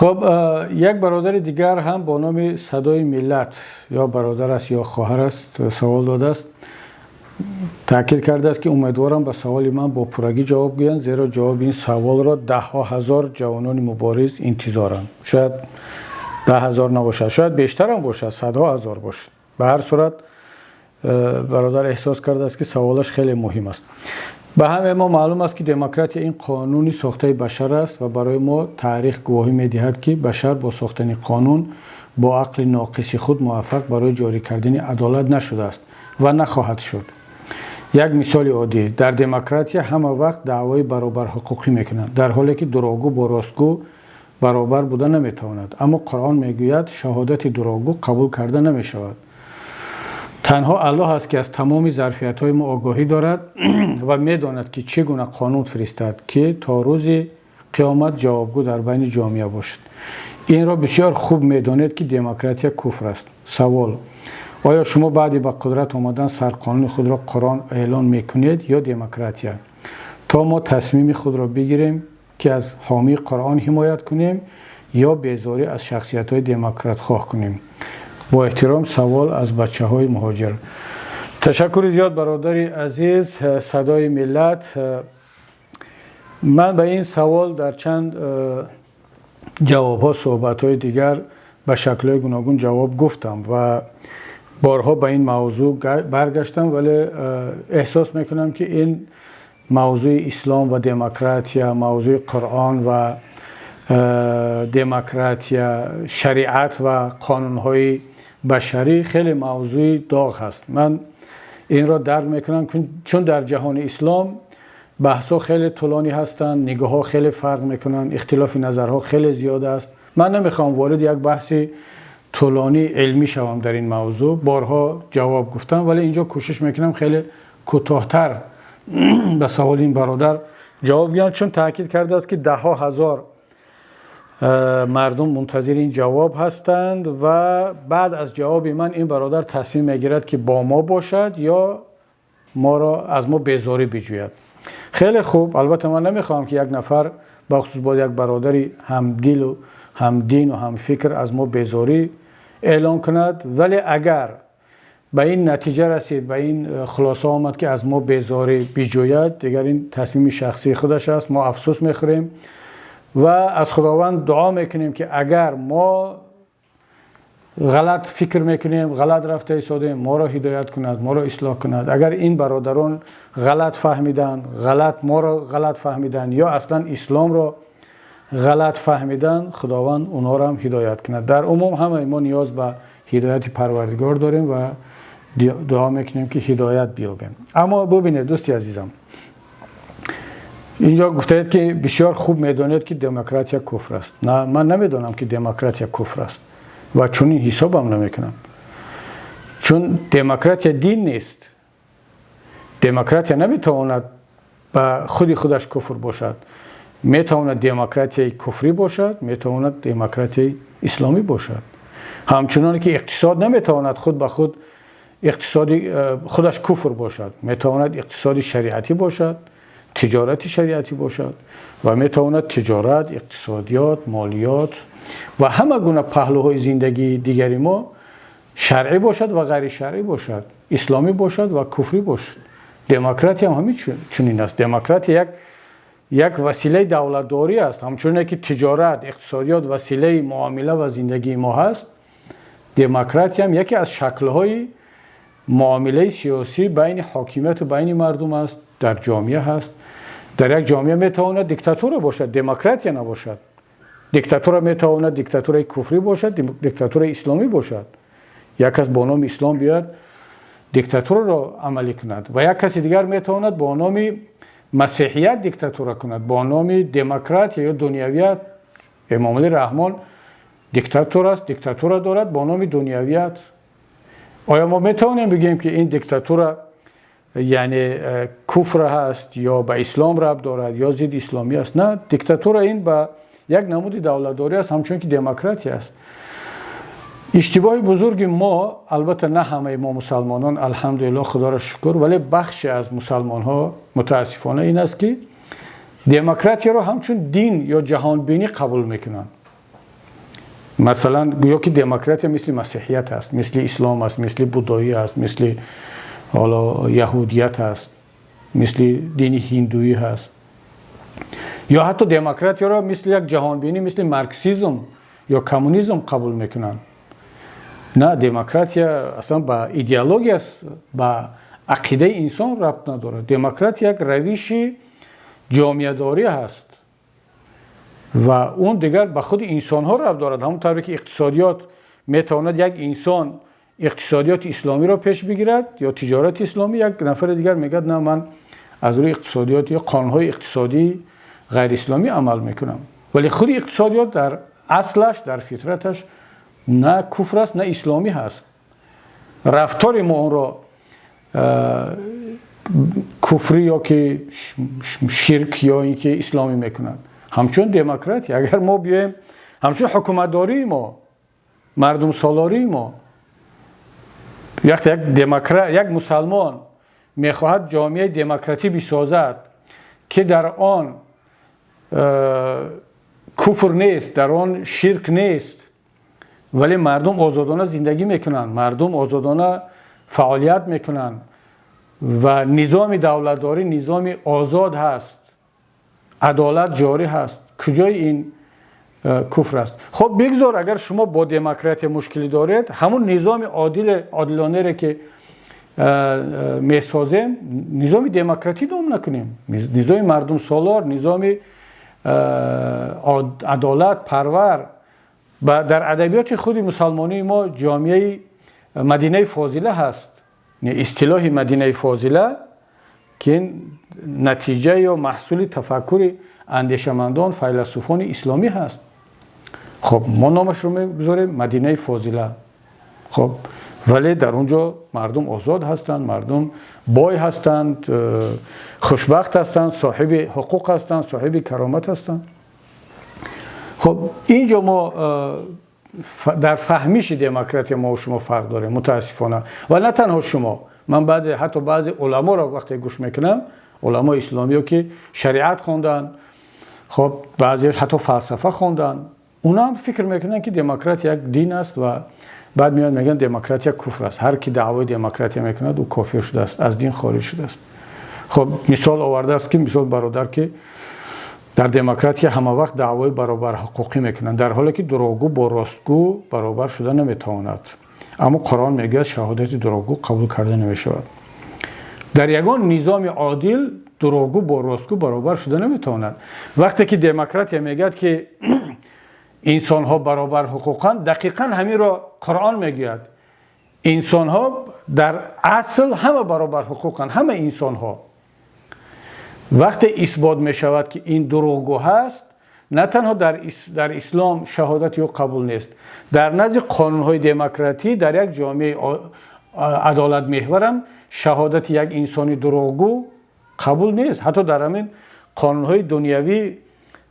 Хуб, як бародари дигар ҳам бо номи Садои Миллат, ё бародар аст, ё хоҳар аст, савол додааст, таъкид кардааст, ки умедворам, ба саволи ман бо пуррагӣ ҷавоб гӯянд, зеро ҷавоби ин саволро даҳҳо ҳазор ҷавонони мубориз интизоранд. Шояд 10 000 набошад, шояд бештарам бошад, садҳо ҳазор бошад. Ба ҳар сурат, бародар эҳсос кардааст, ки саволаш хеле муҳим аст. Ба ҳамаи мо маълум аст, ки демократия ин қонуни сохтаи башар аст ва барои мо таърих гувоҳӣ медиҳад, ки башар бо сохтани қонун бо ақли ноқиси худ муваффақ барои ҷорӣ кардани адолат нашудааст ва нахоҳад шуд. Як мисоли оддӣ: дар демократия ҳама вақт даъвои баробарҳуқуқӣ мекунанд, дар ҳоле ки дурӯғгӯ бо ростгӯ баробар буда наметавонад. Аммо Қуръон мегӯяд, шаҳодати дурӯғгӯ қабул карда намешавад. Танҳо Аллоҳ аст, ки аз тамоми зарфиятҳои мо огоҳӣ дорад ва медонад, ки чӣ гуна қонун фиристад, ки то рӯзи қиёмат ҷавобгӯ дар байни ҷомеа бошад. Инро бисёр хуб медонед, ки демократия куфр аст. Савол: оё шумо баъди ба қудрат омадан сарқонуни худро Қуръон эълон мекунед ё демократия, то мо тасмими худро бигирем, ки аз ҳомии Қуръон ҳимоят кунем ё безорӣ аз шахсиятҳои демократхоҳ кунем? Бо эҳтиром, савол аз бачаҳои муҳоҷир. Ташаккури зиёд, бародари азиз Садои Миллат. Ман ба ин савол дар чанд ҷавобҳо, суҳбатҳои дигар ба шаклҳои гуногун ҷавоб гуфтам ва борҳо ба ин мавзӯъ баргаштам, вале эҳсос мекунам, ки ин мавзӯи ислом ва демократия, мавзӯи Қуръон ва демократия, шариат ва қонунҳои башарӣ хеле мавзӯи доғ ҳаст. Ман инро дарк мекунам, чун дар ҷаҳони ислом баҳсҳо хеле тӯлонӣ ҳастанд, нигоҳҳо хеле фарқ мекунанд, ихтилофи назарҳо хеле зиёд аст. Ман намехоҳам ворид як баҳси тӯлонии илмӣ шавам дар ин мавзӯъ. Борҳо ҷавоб гуфтам, вале инҷо кӯшиш мекунам хеле кӯтоҳтар ба саволи ин бародар ҷавоб гӯям, чун таъкид кардааст, ки даҳҳо ҳазор мардум мунтазири ин ҷавоб ҳастанд ва баъд аз ҷавоби ман ин бародар тасмим мегирад, ки бо мо бошад ё моро аз мо безорӣ биҷӯяд. Хеле хуб, албатта ман намехоҳам, ки як нафар, бахусус боз як бародари ҳамдилу ҳамдину ҳамфикр, аз мо безорӣ эълон кунад. Вале агар ба ин натиҷа расид, ба ин хулоса омад, ки аз мо безорӣ биҷӯяд, дигар ин тасмими шахсии худаш аст. Мо афсӯс мехӯрем ва аз Худованд дуо мекунем, ки агар мо ғалат фикр мекунем, ғалат рафта истодем, моро ҳидоят кунад, моро ислоҳ кунад. Агар ин бародарон ғалат фаҳмиданд, ғалат моро ғалат фаҳмиданд ё аслан исломро ғалат фаҳмиданд, Худованд онҳоро ҳам ҳидоят кунад. Дар умум ҳамаи мо ниёз ба ҳидояти Парвардигор дорем ва дуо мекунем, ки ҳидоят биёбем. Аммо бубинед, дӯсти азизам, инҷо гуфтаед, ки бисёр хуб медонед, ки демократия куфр аст. На, ман намедонам, ки демократия куфр аст, ва чунин ҳисобам намекунам, чун демократия дин нест. Демократия наметавонад ба худи худаш куфр бошад. Метавонад демократияи куфрӣ бошад, метавонад демократияи исломӣ бошад. Ҳамчуноне ки иқтисод наметавонад худ ба худ иқтисоди худаш куфр бошад, метавонад иқтисоди шариатӣ бошад, тиҷорати шариатӣ бошад ва метавонад тиҷорат, иқтисодиёт, молиёт ва ҳама гуна паҳлӯҳои зиндагии дигари мо шаръӣ бошад ва ғайришаръӣ бошад, исломӣ бошад ва куфрӣ бошад. Демократия ҳам ҳамин чунин аст. Демократия як василаи давлатдорӣ аст. Ҳамчуноне ки тиҷорат, иқтисодиёт василаи муомила ва зиндагии мо ҳаст, демократия ҳам яке аз шаклҳои муомилаи сиёсӣ байни ҳокимияту байни мардум аст, дар ҷомеа ҳаст. Дар як ҷомеа метавонад диктатура бошад, демократия набошад. Диктатура метавонад диктатураи куфрӣ бошад, диктатураи исломӣ бошад. Як кас бо номи ислом биёяд, диктатураро амалӣ кунад ва як каси дигар метавонад бо номи масеҳият диктатура кунад, бо номи демократия ё дунявият. Эмомалӣ Раҳмон диктатор аст, диктатура дорад бо номи дунявият. Оё мо метавонем бигӯем, ки ин диктатура яъне куфр ҳаст ё ба ислом рабт дорад ё зидди исломӣ аст? На, диктатура ин ба як намуди давлатдорӣ аст, ҳамчунон ки демократия аст. Иштибоҳи бузурги мо, албатта на ҳамаи мо мусалмонон, алҳамдулиллоҳ, Худоро шукр, вале бахше аз мусалмонҳо, мутаассифона, ин аст, ки демократияро ҳамчун дин ё ҷаҳонбинӣ қабул мекунанд. Масалан, гӯё ки демократия мисли масеҳият аст, мисли ислом аст, мисли будоӣ аст, мисли ҳоло яҳудият аст, мисли дини ҳиндуӣ ҳаст. Ё ҳатто демократияро мисли як ҷаҳонбинӣ, мисли марксизм ё коммунизм қабул мекунанд. На, демократия аслан ба идеология аст, ба ақидаи инсон рабт надорад. Демократия як равиши ҷомеадорӣ ҳаст ва он дигар ба худи инсонҳо рабт дорад. Ҳамон тавре ки иқтисодиёт метавонад, як инсон иқтисодиёти исломиро пеш бигирад ё тиҷорати исломӣ, як нафари дигар мегӯяд: на, ман аз рӯи иқтисодиёт ё қонунҳои иқтисодии ғайриисломӣ амал мекунам. Вале худи иқтисодиёт дар аслаш, дар фитраташ на куфр аст, на исломӣ ҳаст. Рафтори мо онро куфрӣ ё ки ширк ё ин ки исломӣ мекунад. Ҳамчун демократия, агар мо биёем, ҳамчун ҳукуматдории мо, мардумсолории мо, вақте як демократ, як мусалмон мехоҳад ҷомеаи демократӣ бисозад, ки дар он куфр нест, дар он ширк нест, вале мардум озодона зиндагӣ мекунанд, мардум озодона фаъолият мекунанд ва низоми давлатдорӣ низоми озод ҳаст, адолат ҷорӣ ҳаст, куҷои ин куфр аст? Хуб, бигзор, агар шумо бо демократия мушкилӣ доред, ҳамун низоми одилонере ки месозем, низоми демократӣ ном накунем, низоми мардумсолор, низоми адолат парвар. Дар адабиёти худи мусалмонии мо ҷомеаи Мадинаи Фозила ҳаст, истилоҳи Мадинаи Фозила, ки ин натиҷа ё маҳсули тафаккури андешамандон, файласуфони исломӣ ҳаст. Хуб, мо номашро мегузорем Мадинаи Фозила. Хуб, вале дар он ҷо мардум озод ҳастанд, мардум бой ҳастанд, хушбахт ҳастанд, соҳиби ҳуқуқ ҳастанд, соҳиби каромат ҳастанд. Хуб, ин ҷо мо дар фаҳмиши демократия мо шумо фарқ дорем, мутаассифона. Ва на танҳо шумо, ман баъзе, ҳатто баъзе уламоро вақте гӯш мекунам, уламои исломиё, ки шариат хонданд, хуб, баъзеаш ҳатто фалсафа хонданд, اونا هم фикр мекунанд, ки демократия як дин аст ва баъд меоянд, мегӯянд: демократия куфр аст, ҳар ки даъвои демократия мекунад, ӯ кофир шудааст, аз дин хориҷ шудааст. Хуб, мисол овардааст, ки мисол бародар, ки дар демократия ҳама вақт даъвои баробарҳуқуқӣ мекунанд, дар ҳоле ки дурӯғгӯ бо ростгӯ баробар шуда наметавонад. Аммо Қуръон мегӯяд, шаҳодати дурӯғгӯ қабул карда намешавад. Дар ягон низоми одил дурӯғгӯ бо ростгӯ баробар шуда наметавонад. Вақте ки демократия мегӯяд, ки инсонҳо баробар ҳуқуқанд, дақиқан ҳаминро Қуръон мегӯяд: инсонҳо дар асл ҳама баробар ҳуқуқанд, ҳама инсонҳо. Вақте исбот мешавад, ки ин дурӯғгӯ ҳаст, на танҳо дар ислом шаҳодати ӯ қабул нест, дар назди қонунҳои демократӣ, дар як ҷомеаи адолатмеҳварам шаҳодати як инсони дурӯғгӯ қабул нест. Ҳатто дар ҳамин қонунҳои дунявӣ,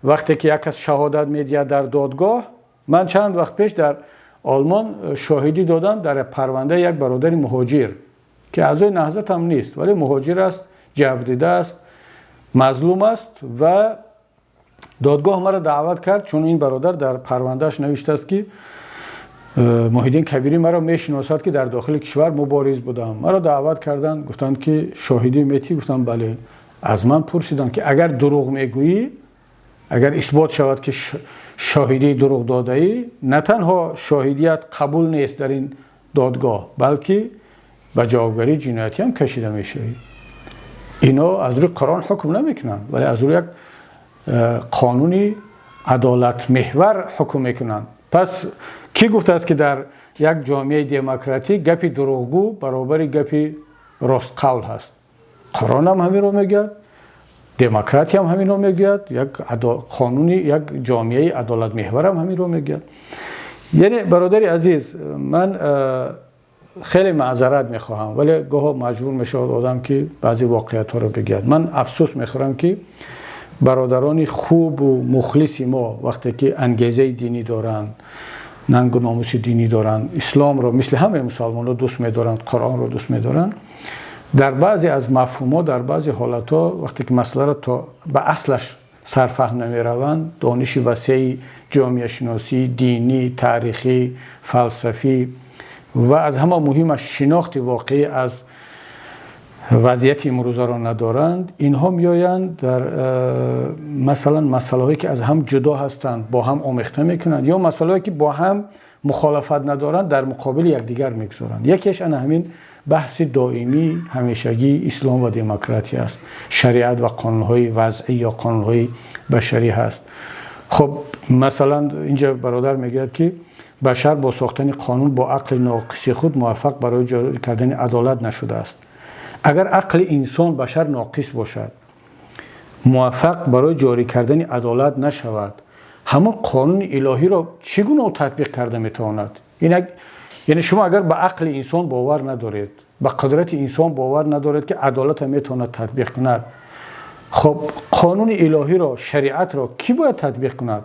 вақте ки як кас шаҳодат медиҳад дар додгоҳ, ман чанд вақт пеш дар Олмон шоҳидӣ додам дар парвандаи як бародари муҳоҷир, ки аъзои Наҳзатам нест, вале муҳоҷир аст, ҷабрдида аст, мазлум аст. Ва додгоҳ маро даъват кард, чун ин бародар дар парвандааш навиштааст, ки Муҳиддин Кабирӣ маро мешиносад, ки дар дохили кишвар мубориз будам. Маро даъват карданд, гуфтанд, ки шоҳидӣ метӣ? Гуфтам: бале. Аз ман пурсиданд, ки агар дурӯғ мегӯӣ, агар исбот шавад, ки шоҳидии дурӯғ додаӣ, на танҳо шоҳидият қабул нест дар ин додгоҳ, балки ба ҷавобгарии ҷиноятӣ ҳам кашида мешавӣ. Ино аз рӯи Қуръон ҳукм намекунанд, вале аз рӯи як қонуни адолатмеҳвар ҳукм мекунанд. Пас кӣ гуфтааст, ки дар як ҷомеаи демократӣ гапи дурӯғгӯ баробари гапи ростқавл ҳаст? Қуръонам ҳаминро мегӯяд, демократиям ҳаминро мегӯяд, як қонуни як ҷомеаи адолатмеҳварам ҳаминро мегӯяд. Яъне, бародари азиз, ман хеле маъзарат мехоҳам, вале гоҳо маҷбур мешавад одам, ки баъзе воқеиятҳоро бигӯяд. Ман афсӯс мехӯрам, ки бародарони хубу мухлиси мо, вақте ки ангезаи динӣ доранд, нангу номуси динӣ доранд, исломро мисли ҳамаи мусалмонҳо дӯст медоранд, Қуръонро дӯст медоранд, дар баъзе аз мафҳумҳо, дар баъзе ҳолатҳо, вақте ки масъаларо то ба аслаш Сарфаҳм намераванд, дониши васеи ҷомеашиносӣ, динӣ, таърихӣ, фалсафӣ ва аз ҳама муҳимаш шинохти воқеӣ аз вазъияти имрӯзаро надоранд. Инҳо меоянд дар масалан масъалаҳое, ки аз ҳам ҷудо ҳастанд, бо ҳам омехта мекунанд, ё масъалаҳое, ки бо ҳам мухолифат надоранд, дар муқобили якдигар мегузоранд. Якеш ана ҳамин баҳси доимии ҳамешагии ислом ва демократия аст, шариат ва қонунҳои вазъӣ ё қонунҳои башарӣ ҳаст. Хуб, масалан, инҷа бародар мегӯяд, ки башар бо сохтани қонун бо ақли ноқиси худ муваффақ барои ҷорӣ кардани адолат нашудааст. Агар ақли инсон, башар ноқис бошад, муваффақ барои ҷорӣ кардани адолат нашавад, ҳамон қонуни илоҳиро чӣ гуна ӯ татбиқ карда метавонад? Яъне шумо агар ба ақли инсон бовар надоред, ба қудрати инсон бовар надоред, ки адолатро метавонад татбиқ кунад, хуб, қонуни илоҳиро, шариатро кӣ бояд татбиқ кунад?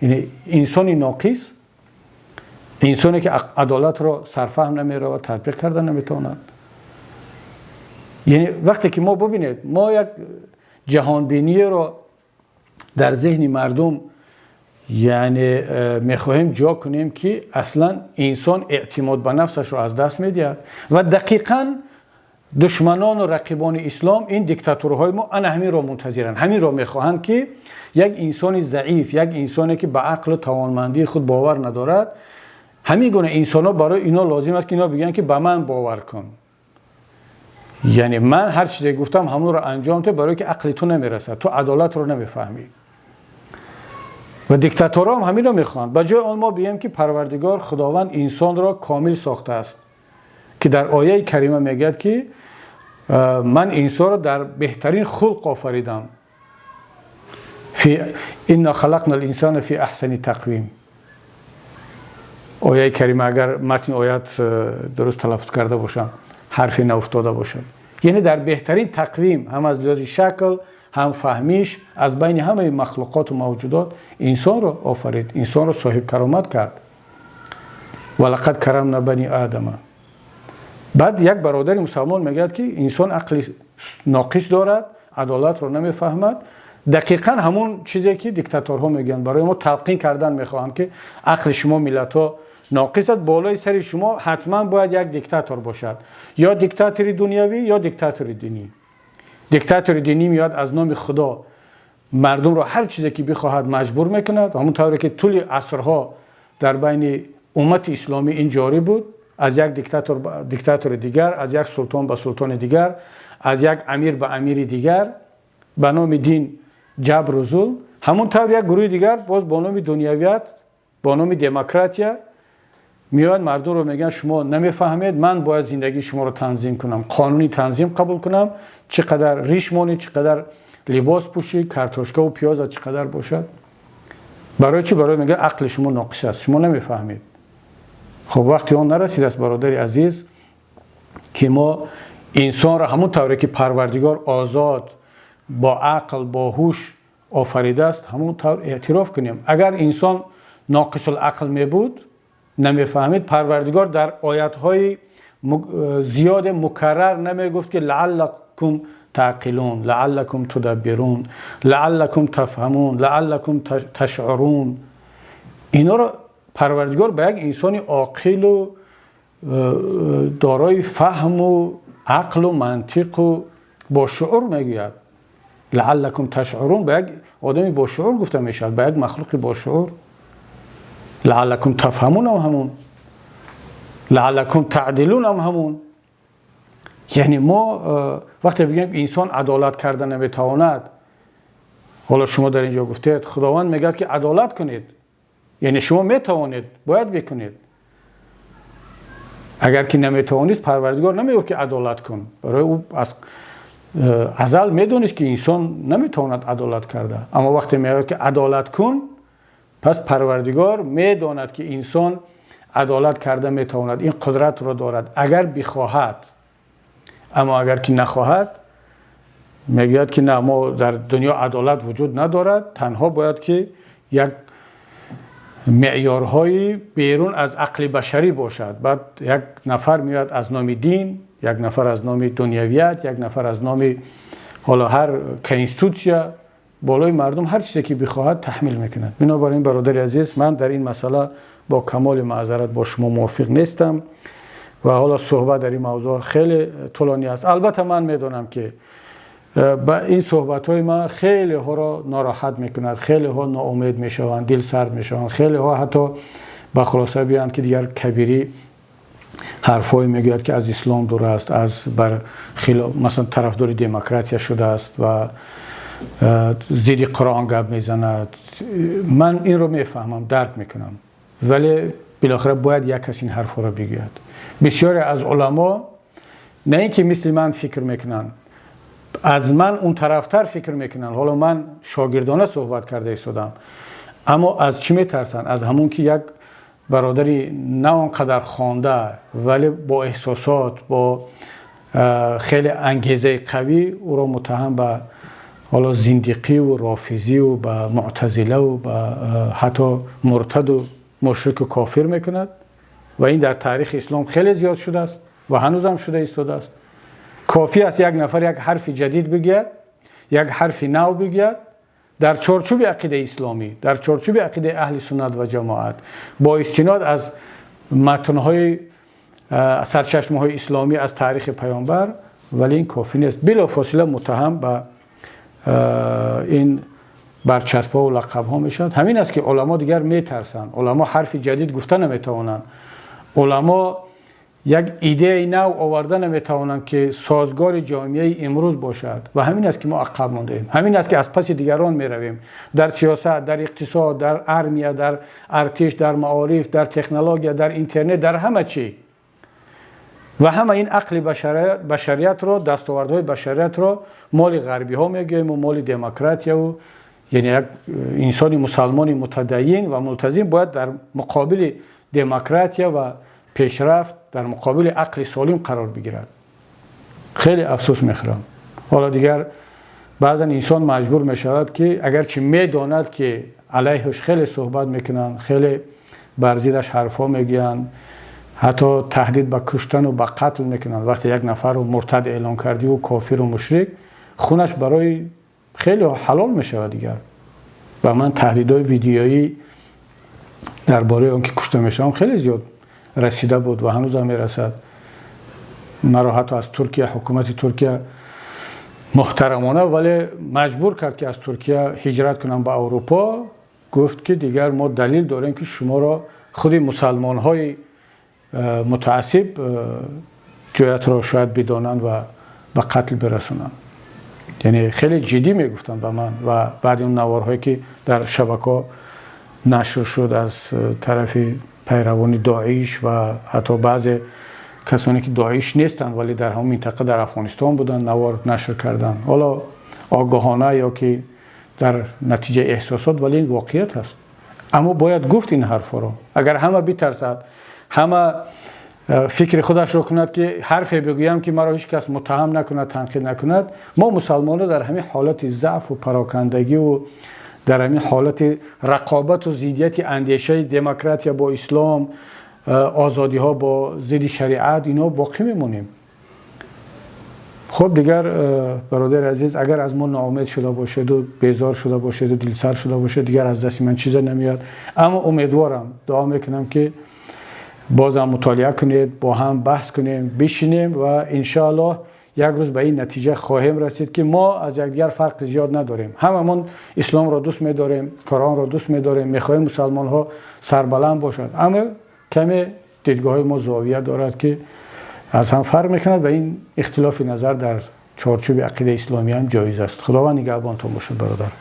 Яъне инсони ноқис, инсоне ки адолатро сарфаҳм намеравад, татбиқ карда наметавонад. Яъне вақте ки мо, бубинед, мо як ҷаҳонбиниро дар зеҳни мардум, яъне мехоҳем ҷо кунем, ки аслан инсон эътимод ба нафсашро аз даст медиҳад. Ва дақиқан душманону рақибони ислом, ин диктатурҳои мо, ана ҳаминро мунтазиранд, ҳаминро мехоҳанд, ки як инсони заиф, як инсоне ки ба ақлу тавонмандии худ бовар надорад, ҳамин гуна инсонҳо барои ино лозим аст, ки ино бигӯянд, ки ба ман бовар кун, яъне ман ҳар чизе гуфтам, ҳамонро анҷом де, барои ки ақли ту намерасад, ту адолатро намефаҳмӣ. Ва диктаторҳо ҳам ҳаминро мехоҳанд. Ба ҷои он мо бигӯем, ки Парвардигор, Худованд инсонро комил сохтааст, ки дар ояи карима мегӯяд, ки ман инсонро дар беҳтарин хулқ офаридам, إنا خلقنا الإنسان في أحسن تقويم. Ояи карима, агар матни оят дуруст талаффуз карда бошам, ҳарфе науфтода бошад, яъне дар беҳтарин тақвим, ҳам аз лиҳози шакл, ҳам фаҳмиш, аз байни ҳамаи махлуқоту мавҷудот инсонро офарид, инсонро соҳибкаромат кард. ولقد كرمنا بني آدم. Баъд як бародари мусалмон мегӯяд, ки инсон ақли ноқис дорад, адолатро намефаҳмад. Дақиқан ҳамон чизе, ки диктаторҳо мегӯянд, барои мо талқин кардан мехоҳанд, ки ақли шумо, миллатҳо, ноқис аст, болои сари шумо ҳатман бояд як диктатор бошад, ё диктатори дунявӣ, ё диктатори динӣ. Диктатори динӣ меояд, аз номи Худо мардумро ҳар чизе ки бихоҳад маҷбур мекунад, ҳамон тавре ки тӯли асрҳо дар байни уммати исломӣ ин ҷорӣ буд, аз як диктатор ба диктатори дигар, аз як султон ба султони дигар, аз як амир ба амири дигар, ба номи дин ҷабру зулм. Ҳамон тавр як гурӯҳи дигар боз бо номи дунявият, бо номи демократия меояд, мардумро мегӯянд: шумо намефаҳмед, ман бояд зиндагии шуморо танзим кунам, қонуни танзим қабул кунам, чӣ қадар риш монӣ, чӣ қадар либос пӯшӣ, картошкаву пиёза чӣ қадар бошад. Барои чӣ? Барои мегӯяд, ақли шумо ноқис аст, шумо намефаҳмед. Хуб, вақти он нарасидааст, бародари азиз, ки мо инсонро ҳамон тавре ки Парвардигор озод, бо ақл, бо ҳуш офаридааст, ҳамон тавр эътироф кунем. Агар инсон ноқисулақл мебуд, намефаҳмид, Парвардигор дар оятҳои зиёде мукаррар намегуфт, ки لعلكم تعقلون، لعلكم تدبرون، لعلكم تفهمون، لعلكم تشعرون. Инҳоро Парвардигор ба як инсони оқилу дорои фаҳму ақлу мантиқу бо шуур мегӯяд. لعلكم تشعرون ба як одами бошуур гуфта мешавад, ба як махлуқи бошуур. لعلكم تفهمون ам ҳамун, لعلكم تعدلون ам ҳамун. Яъне мо вақте бигӯем, инсон адолат карда наметавонад, ҳоло шумо дар ин ҷо гуфтед, Худованд мегӯяд, ки адолат кунед, яъне шумо метавонед, бояд бикунед. Агар ки наметавонист, Парвардигор намегуфт, ки адолат кун. Барои ӯ аз азал медонист, ки инсон наметавонад адолат карда. Аммо вақте мегӯяд, ки адолат кун, пас Парвардигор медонад, ки инсон адолат карда метавонад, ин қудратро дорад, агар бихоҳад. Аммо агар ки нахоҳад, мегӯяд, ки на, мо дар дунё адолат вуҷуд надорад, танҳо бояд ки як меъёрҳои берун аз ақли башарӣ бошад. Баъд як нафар меояд аз номи дин, як нафар аз номи дунявият, як нафар аз номи ҳоло ҳар конститутсия. Болои мардум ҳар чизе ки бихоҳад, таҳмил мекунад. Бинобар ин, бародари азиз, ман дар ин масъала бо камоли маъзарат бо шумо мувофиқ нестам ва ҳоло суҳбат дар ин мавзӯъ хеле тӯлонӣ аст. Албатта, ман медонам, ки ба ин суҳбатҳои ман хелеҳоро нороҳат мекунад, хелеҳо ноумед мешаванд, дилсард мешаванд, хелеҳо ҳатто ба хулоса биёянд, ки дигар Кабирӣ ҳарфҳое мегӯяд, ки аз ислом дур аст, аз бар хилоф, масалан, тарафдори демократия шудааст ва зидди Қуръон гап мезанад. Ман инро мефаҳмам, дарк мекунам, вале билохира бояд як кас ин ҳарфҳоро бигӯяд. Бисёре аз уламо на ин ки мисли ман фикр мекунанд, аз ман он тарафтар фикр мекунанд. Ҳоло ман шогирдона суҳбат карда истодам, аммо аз чӣ метарсанд? Аз ҳамон ки як бародари на он қадар хонда, вале бо эҳсосот, бо хеле ангезаи қавӣ ӯро муттаҳам ба ҳоло зиндиқиву рофизию ба муътазилаву ба ҳатто муртаду мушрику кофир мекунад. Ва ин дар таърихи ислом хеле зиёд шудааст ва ҳанӯзам шуда истодааст. Кофӣ аст, як нафар як ҳарфи ҷадид бигӯяд, як ҳарфи нав бигӯяд дар чорчӯби ақидаи исломӣ, дар чорчӯби ақидаи аҳли суннат ва ҷамоат, бо истинод аз матнҳои сарчашмаҳои исломӣ, аз таърихи паёмбар, вале ин кофӣ нест, билофосила муттаҳам ба ин барчаспҳо ва лақабҳо мешавад. Ҳамин аст, ки уламо дигар метарсанд. Уламо ҳарфи ҷадид гуфта наметавонанд, уламо як идеяи нав оварда наметавонанд, ки созгори ҷомеаи имрӯз бошад. Ва ҳамин аст, ки мо ақаб мондаем, ҳамин аст, ки аз паси дигарон меравем дар сиёсат, дар иқтисод, дар армия, дар артиш, дар маориф, дар технология, дар интернет, дар ҳама чӣ. Ва ҳама ин ақли башариятро, дастовардҳои башариятро моли ғарбиҳо мегӯем, моли демократияву. Яъне як инсони мусалмони мутадайин ва мултазим бояд дар муқобили демократия ва пешрафт, дар муқобили ақли солим қарор бигирад. Хеле афсӯс мехӯрам. Ҳоло дигар баъзан инсон маҷбур мешавад, ки агарчи медонад, ки алайҳаш хеле суҳбат мекунанд, хеле бар зиддаш ҳарфҳо мегӯянд, ҳатто таҳдид ба куштану ба қатл мекунанд. Вақте як нафарро муртад эълон кардиву кофиру мушрик, хунаш барои хеле ҳалол мешавад. Дигар ба ман таҳдидҳои видеоӣ дар бораи он ки кушта мешавам, хеле зиёд расида буд ва ҳанӯзам мерасад. Маро ҳатто аз Туркия, ҳукумати Туркия муҳтарамона, вале маҷбур кард, ки аз Туркия ҳиҷрат кунам ба Аврупо. Гуфт, ки дигар мо далил дорем, ки шуморо худи мусалмонҳои мутаассиб ҷоятро шояд бидонанд ва ба қатл бирасонанд. Яъне хеле ҷиддӣ мегуфтанд ба ман. Ва баъди он наворҳое, ки дар шабакаҳо нашр шуд аз тарафи пайравони Доиш ва ҳатто баъзе касоне, ки Доиш нестанд, вале дар ҳамон минтақа, дар Афғонистон буданд, навор нашр карданд, ҳоло огоҳона ё ки дар натиҷаи эҳсосот, вале ин воқеият аст. Аммо бояд гуфт ин ҳарфҳоро. Агар ҳама битарсад, ҳама фикри худашро кунад, ки ҳарфе бигӯям, ки маро ҳеҷ кас муттаҳам накунад, танқид накунад, мо мусалмонҳо дар ҳамин ҳолати заъфу парокандагиву дар ҳамин ҳолати рақобату зиддияти андешаи демократия бо ислом, озодиҳо бо зидди шариат, инҳо боқӣ мемонем. Хуб, дигар, бародари азиз, агар аз мо ноумед шуда бошеду безор шуда бошеду дилсар шуда бошед, дигар аз дасти ман чизе намеояд. Аммо умедворам, дуо мекунам, ки бозам мутолиа кунед, бо ҳам баҳс кунем, бишинем ва иншоаллоҳ як рӯз ба ин натиҷа хоҳем расид, ки мо аз якдигар фарқи зиёд надорем. Ҳамамон исломро дӯст медорем, Қуръонро дӯст медорем, мехоҳем мусалмонҳо сарбаланд бошад, аммо каме дидгоҳҳои мо зовия дорад, ки аз ҳам фарқ мекунад. Ва ин ихтилофи назар дар чорчӯби ақидаи исломӣ ҳам ҷоиз аст. Худованд нигаҳбонтон бошад, бародар.